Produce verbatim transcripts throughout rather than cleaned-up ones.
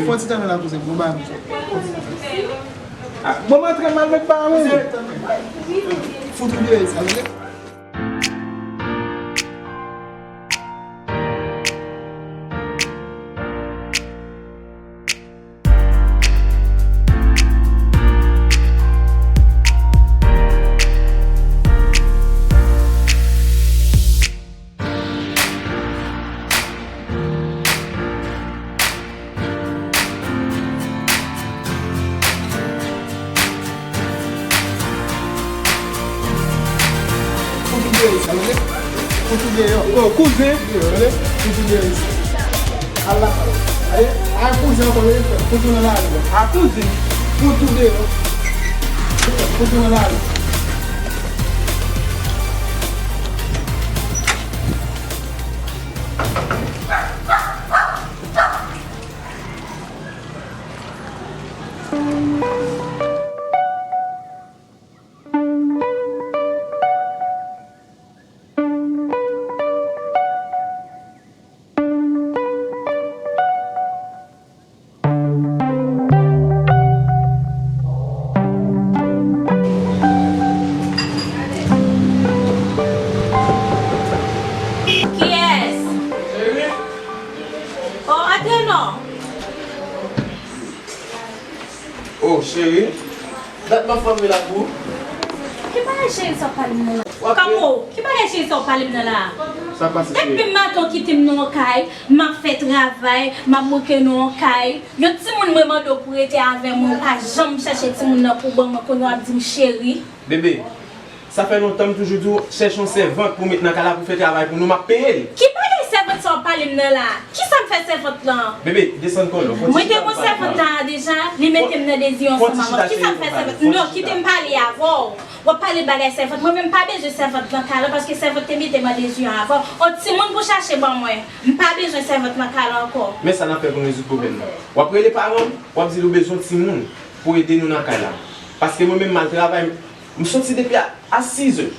Fè yon ti tanmen la, kouzen, bon, ba nou. Ah, bon, m antre, m al met ba mwen. Fout ou deyò, sa, tande? Fout ou deyò, sa, tande? Fout ou deyò. Oh, kouzen. Fout ou deyò, tande? Fout ou deyò isi. Al la. Aye, a kouzen ankò, fout ou nan lari. A kouzen. Fout ou deyò. Fout ou nan lari. Kiyès? Oh, antre non. Oh, cheri. Dat m ap fòme la pou ou. Ki bagay cheri sa w pale m nan la? W ap Kamo, ki bagay cheri sa w pale m nan la? Sa pase, cheri? Depi maten w kite m nan yon kay, m ap fè travay, m ap montre nan yon kay. Yon timoun mwen mande w pou rete avè mwen, ou pa janm chache timoun nan pou ban mwen, kounye w ap di m cheri. Bebe, sa fè lontan m toujou di w, chèche yon sèvant pou met nan kay la pou fè travay pou nou, m ap peye l. Ki bagay sèvant sa w ap pale m nan la? Kisa m fè sèvant lan? Bebe, desann kò w, fò ti chita. Mwen te gon sèvant la deja, li mete m nan dezi ansanm avè w. Kisa m fè sèvant? Non, kite m pale avè w. W ap pale bagay sèvant. Mwen menm m pa bezwen sèvant nan kay lan paske sèvant te mete m an dezi avè w. On timoun pou chache ban mwen. M pa bezwen sèvant nan kay lan ankò. Men sa n ap fè pou n rezoud pwoblèm nan. W ap rele paran m, w ap di l ou bezwen timoun pou ede nou nan kay la. Paske mwen menm m al travay, m soti depi a, a sizè.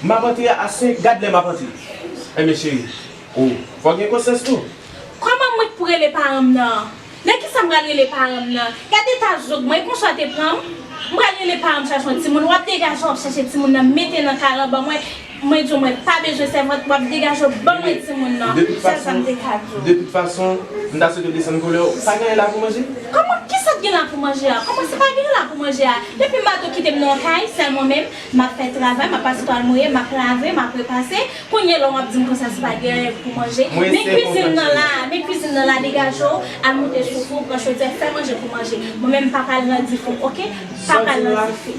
M ap antre a senk, gad lè m ap antre. Enben cheri, o, fò w gen konsyans tou. Kòman mwen k pou rele paran m nan? Nan kisa m pral rele paran m nan? Gad eta zog mwen, e konsa w te pran m? M pral rele paran m chache yon timoun, w ap degaje w ap chache timoun nan mete nan kay lan ban mwen. Mwen di w mwen pa bezwen sèvant, w ap degaje w ban mwen timoun nan. Sèl sa m te ka di w. De tout fason, m ta swete w desann kolè w. Pa gen anyen la pou manje? Kòman, kisa k gen la pou manje a? Kòman se pa gen anyen la pou manje a? Depi maten w kite m nan yon kay, sèl mwen menm, m ap fè travay, m ap pase twal mouye, m ap lave, m ap repase. Kounye la w ap di m konsa se pa gen anyen pou manje. Men kwizin nan la, men kwizin nan la, degaje w, al moute soufou, pran chodyè, fè manje pou manje. Mwen menm m pa pral nan dife, oke? Pa pral nan dife.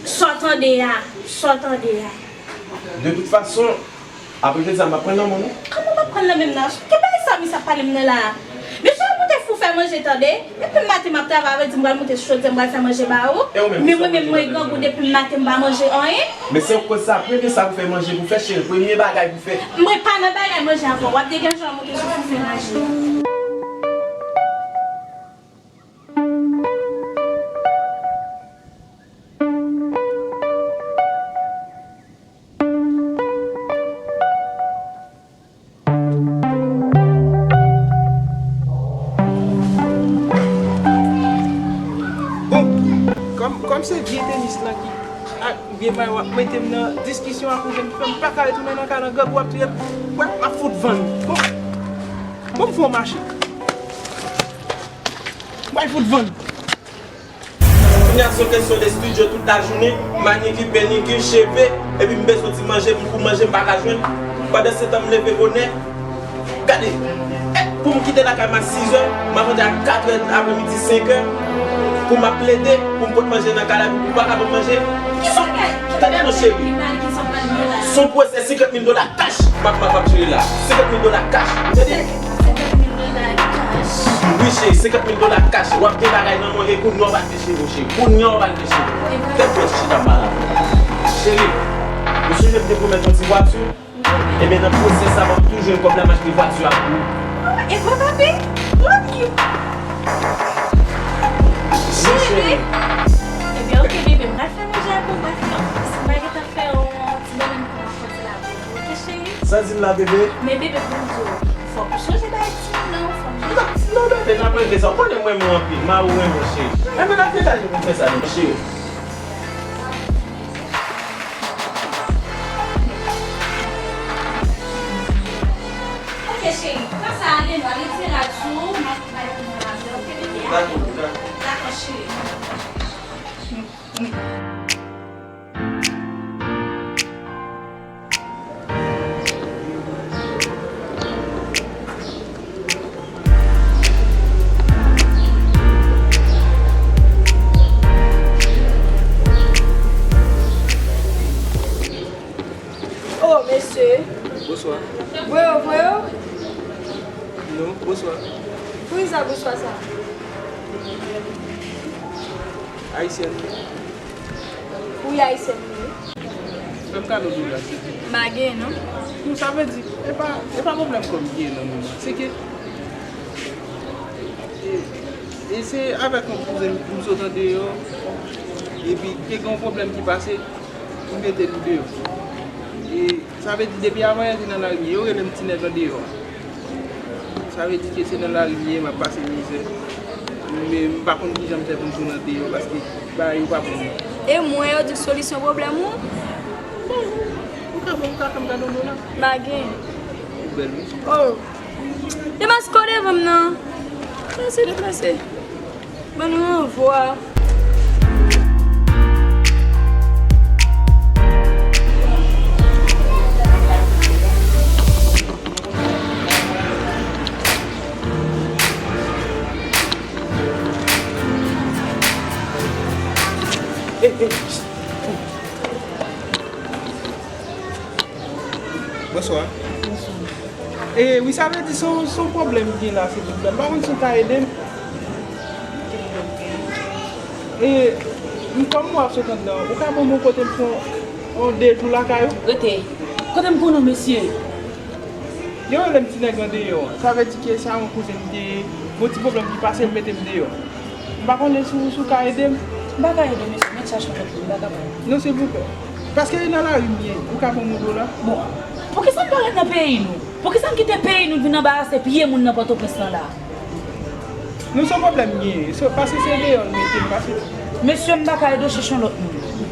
Sa w tande a, sa w tande a. De tout fason, apre jodi a, m ap pran nan men w non. Kòman w ap pran nan men m nan? Ki bagay sa misye ap pale m nan la a? Mesye ap moute fou fè manje tande. Depi maten m ap travay, avè di m pral moute sou chodyè, m pral fè manje ba ou. Men mwen menm mwen grangou depi maten m pa manje anyen. Men se yon koz sa, premye sa pou fè manje pou fè cheri, premye bagay pou fè. Mwen pa nan bagay manje avè w, w ap degaje w al moute sou fou fè manje. Bon, kòm, kòm se vye tenis lan ki ak vye mayo ap mete m nan diskisyon ak ou, m pa ka retounen nan kay lan, grangou ap touye m. Wè, m ap fout vann. Bon, bon, m fè yon mache. M pral fout vann. Kounye a se yon kesyon de estidyo tout lajounen, manikir, penikir, cheve, epi m bezwen ti manje, m pou manje m pa ka jwenn. Pandansetan m leve bonè, gade, e pou m kite lakay m a sizè, m ap rantre a katrè apremidi, senkè, pou m ap plede pou m pot manje nan kay la, pou m pa ka pot manje. Tande non cheri, se yon pwosè senkant mil dola kach m ap, m ap, m ap jere la. Senkant mil dola kach, tande? Senkant mil dola kach. Wi cheri, senkant mil dola kach. W ap gen bagay nan men w e kounye a w pral fè cheve w cheri. Kounye a w pral fè cheve w. Tèt bwè ti chita m pa la. Cheri, ou sonje m te pwomèt yon ti vwati? Ebyen nan pwosè sa m ap tou jwenn kòb la m achte vwati a pou ou. E vre papi? Papi. Wi cheri. Ebyen oke bebe, m pral fè manje a pou ou, m pral fè, m pa gentan fè yon ti bann pou m ap fè ti la pou ou, oke cheri? Sa di m la bebe? Men bebe pou m di w. Fòk ou sonje bay timoun nan, fòk ou sonje. Non, bebe, n ap regle sa. Ou konnen m renmen w anpil, m a ou renmen w, cheri. Enben, n ap detache pou n fè sa, non, cheri. Ok, cheri, pran sa ale, nou al retire rad sou ou, m ap bay pou mwen laprè, ok, bebe? Dakò, dakò. Dakò, cheri. Oh, mesye. Bonswa. Voye w, voye w. Non, bonswa. Poukisa bonswa sa? Ayisyèn. Wi, ayisyèn, wi. Fè m kado dola, silvouplè. M pa gen, non. Non, sa vle di, e pa, e pa pwoblèm kòb m gen nan moman. Se ke, e, e se avèk yon kouzen m, m sot andeyò, epi te gen yon pwoblèm ki pase, m mete l deyò. E sa vle di, depi avanyè te nan lari, yo rele m ti nèg andeyò. Sa vle di ke se nan lari m ye, m ap pase mizè. Men m pa konn kijan m fè pou m tounen deyò, paske bagay yo pa bon. E mwen, yo di w solisyon pwoblèm ou? Bon, ou ka, ou ka fè m kado dola? M pa gen. Ou bèl, wi. Oh! Deplase kò devan m nan. Deplase, deplase. Ban nou ranvwa. Bonswa. E wi, sa vle di se yon, se yon pwoblèm m gen la, silvouplè. M pa konn si w ka ede m. E m, kòm m wè w ap sot anndan, ou ka ban m yon kote m fè yon, yon de jou lakay ou? Rete. Kote m konnen w, mesye? Yo rele m ti nèg andeyò. Sa vle di ke se a yon kouzen m te ye. Gon ti pwoblèm ki pase, l mete m deyò. M pa konnen si w, si w ka ede m. M pa ka ede w, mesye, mèt chache yon lòt moun, m pa kapab. Non, silvouplè. Paske e nan lari m ye, ou ka ban m yon dola? Bon, poukisa n pa ret nan peyi nou? Poukisa n kite peyi nou vin anbarase pye moun nan Pòtoprens lan la? Nou, se yon pwoblèm m genyen, se, paske se deyò l mete m, paske. Mesye, m pa ka ede w, chèche yon lòt moun.